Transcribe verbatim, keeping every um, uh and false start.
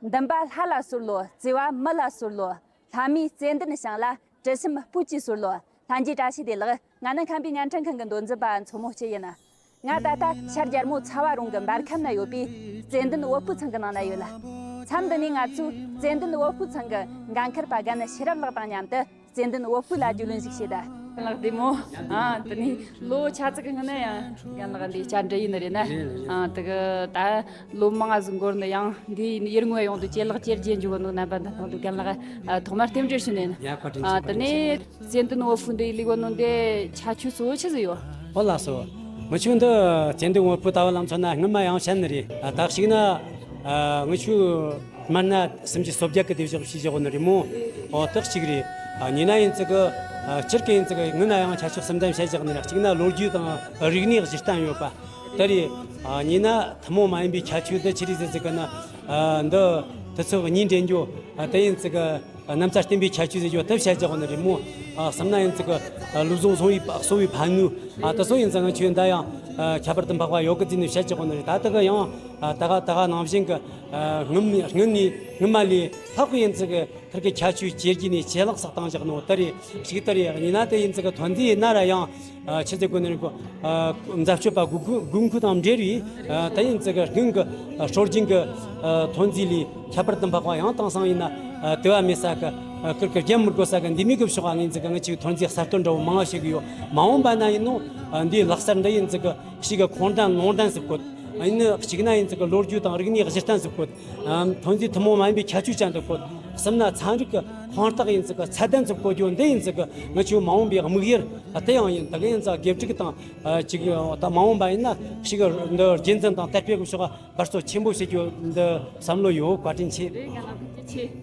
འདུན་པ་ལྷ་ལ་གསོལ་ལོ། བརྩེ་བ་མི་ལ་གསོལ་ལོ། ལྷ་མིའི་བརྩེ་འདུན་བྱིན་ལ། དྲི་ཞིམ་སྤོས་ཀྱིས་གསོལ་ལོ། ལྷན་རྒྱས་བཀྲ་ཤིས་བདེ་ལེགས། ང་ནི་ཁམས་པའི་བརྙན་འཕྲིན་ཁང་གི་མདོ་འཛིན་པ་མཚོ་མོ་སྐྱིད་ཡིན། ང་ད་ལྟ་ཤར་རྒྱལ་མོ་ཚ་བ་རོང་གི་འབར་ཁམས་ན་ཡོད་པའི་བརྩེ་འདུན་བོད་ཕྲུག་ཚང་གི་ནང་ན་ཡོད་ལ། མཚམས་འདི་ནས་ང་ཚོས་བརྩེ་འདུན་བོད་ཕྲུག་ཚང་གི་འགན་འཁུར་པ་རྒན་ཤེས་རབ་ལགས་དང་མཉམ་དུ་བརྩེ་འདུན་བོད་ཕྲུག་ལ་རྒྱུས་ལོན་ཞིག་བྱེད་ད། རྒན་ལགས་བདེ་མོ། ཨ་དེ་ནས་ལོ་ཆ་ཙིག་གི་སྔོན་ན་ཡང་རྒན་ལགས་འདི་བཅར་འདྲི་ཡིན་ནི་རེད་ན། ཨ་དེ་གི་ད་ལོ་མང་ང་ཟིག་འགོར་ནི་ཡང་འདི་ཡུལ་དངོས་ཡོང་དུ་ཇེ་ལེགས་ཇེ་རྒྱས་འཇུག་གི་འདུག་རྣམ་པ་འདི་ཐོག་ཏུ་རྒན་ལགས་ཨ་ཐོག་མར་རྟེན་འབྲེལ་ཞུ་ནས་ཡིན། ཡ་བཀའ་དྲིན་ཆེ། ཨ་དེ་ནས་བརྩེ་འདུན་བོད་ཕྲུག་འདི་ལས་གོ་ནོ་འདི་ཁྱད་ཆོས་གཙོ་བོ་ཆི་ཟིག་ཡོད། ཨོ་ལགས་སོ། ང་ཆོ་འདི་བརྩེ་འདུན་བོད་ཕྲུག་ལྟ་བུ་ལ་མཚོན་ན་སྔོན་མ་ཡང་བཤད་ནི་རེད། ཨ་ད་གཅིག་ན་ཨ་ང་ཆོ་སྨན་སྣ་སུམ་ཅུ་སོ་བརྒྱད་ཀྱི་སྡེ་བཞག་ཞེས་བཞག་ནི་རེད་མོ། ཨོ་དེ་གཅིག་རེད། ཨ་གཉིས་ན་ཡིན་ཙི་གི་ཨ་སྤྱིར་གི་ཡིན་ཙི་གི་སྔོན་ན་ཡང་ཁྱད་ཆོས་གསུམ་ལྡན་བཤད་བཞག་ནི་རེད། གཅིག་ན་ལོ་རྒྱུས་དང་རིག་གནས་གཞི་རྟེན་ཡོད་པ། དེ་རེད། ཨ་གཉིས་ན་ཐུན་མོང་མ་ཡིན་པའི་ཁྱད་ཆོས་འདི་ཆི་རེད་ཟེར་ཙི་གི་ན། ཨ་འདི་དུས་ཚོད་གཉིས་འདྲེན་རྒྱུ། ཨ་དེ་ཡིན་ཙི་གི་ཨ་གནམ་ས་བརྟན་པའི་ཁྱད་ཆོས་ཟེར་རྒྱུ་དེ་བཤད་བཞག་ནི་རེད་མོ། ཨ་གསུམ་ན་ཡིན་ཙི་གི་ཨ་ལུས་ཟུངས་གསོ་བའི་གསོ་བའི་ཕན་ནུས། ཨ་དེ་ཚོ་ཡིན་ཙི་ང་ཆོས་འདི་ཡང་ཨ་ཁྱད་པར་དུ་འཕགས་པ་ཡོད་གི་ཟེར་ནས་བཤད་བཞག་ནི་རེད། ད་དེ་གི་ཡང་ཨ་ད་ག་ད་ག་ནང་བཞིན་གི་ཨ་སྔོན་མ་སྔོན་ནས་སྔོན་མ་ལས་ལྷག་པའི་ཡིན་ཙི་གི་ཁིར་གི་ཁྱད་ཆོས་ཇེ་རྒྱས་ནས་ཇེ་ལེགས་སུ་བཏང་བཞག་ནོ་དེ་རེད། གཅིག་དེ་རེད། གཉིས་ན་དེ་ཡིན་ཙི་གི་ཐོན་རྫས་ཡིན་ན་ར་ཡང་ཨ་ཆི་ཟེར་དགོས་ནི་རེད་གོ། ཨ་མཛའ་སྤྱོད་པ་དགོས་མཁོ་དགོས་མཁོ་དང་འབྲེལ་བའི་ཨ་དེ་ཡིན་ཙི་གི་སྔོན་གི་ཨ་སྲོལ་རྒྱུན་གི་ཨ་ཐོན་རྫས་ལས་ཁྱད་པར་དུ་འཕགས་པ་ཡང་དེང་སང་ཡིན་ན་ཨ་དེ་བ་མེད་ས་གི་ཨ་ཁིར་གི་རྒྱན་མི་དགོས་ས་གི་འདི་མི་གི་ཕྱོགས་ཨ་ངེས་ཙི་གི་ང་ཆོས་ཐོན་རྫས་གསར་གཏོད་འདྲ་བོ་མང་བ་བྱེད་གི་ཡོད། མ་འོངས་པ་ན་ཡིན་ནོ་ཨ་འདིའི་ལག་གསར་འདི་ཡིན་ཙི་གི་གཅིག་གི་ཁོང་ལྡན་ནང་ལྡན་ཟེར་གོ། ཨ་ཡིན་ནི་གཅིག་ན་ཡིན་ཙི་གི་ལོ་རྒྱུས་དང་རིག་གནས་གཞི་རྟེན་ཟེར་གོ། ཨམ་ཐོན་རྫས་ཐུན་མོང་མ་ཡིན་པའི་ཁྱད་ཆོས་ཅན་དུ་བཀོད། གསུམ་ན་ཚན་རིག་གི་དཔང་རྟགས་ཡིན་ཙི་གི་ཚད་ལྡན་དུ་བཀོད་རྒྱུ་འདི་ཡིན་ཙི་གི་ང་ཆོའི་མ་འོངས་པའི་དམིགས་ཡུལ་དེ་ཡང་ཡིན། དེ་གི་ཡིན་ཙི་དགེ་ཕྲུག་དང་ཨ་ཅིག་ད་མ་འོངས་པ་ཡིན་ན་ཞིག་འདི་རྒྱུན་འཛིན་དང་དར་སྤེལ་གི་ཕྱོགས་འབད་བརྩོན་ཆེན་པོ་བྱེད་རྒྱུ་འདི་བསམ་བློ་ཡོད། བཀའ་དྲིན་ཆེ། རེད། རྒན་ལགས་ཐུགས་རྗེ་ཆེ།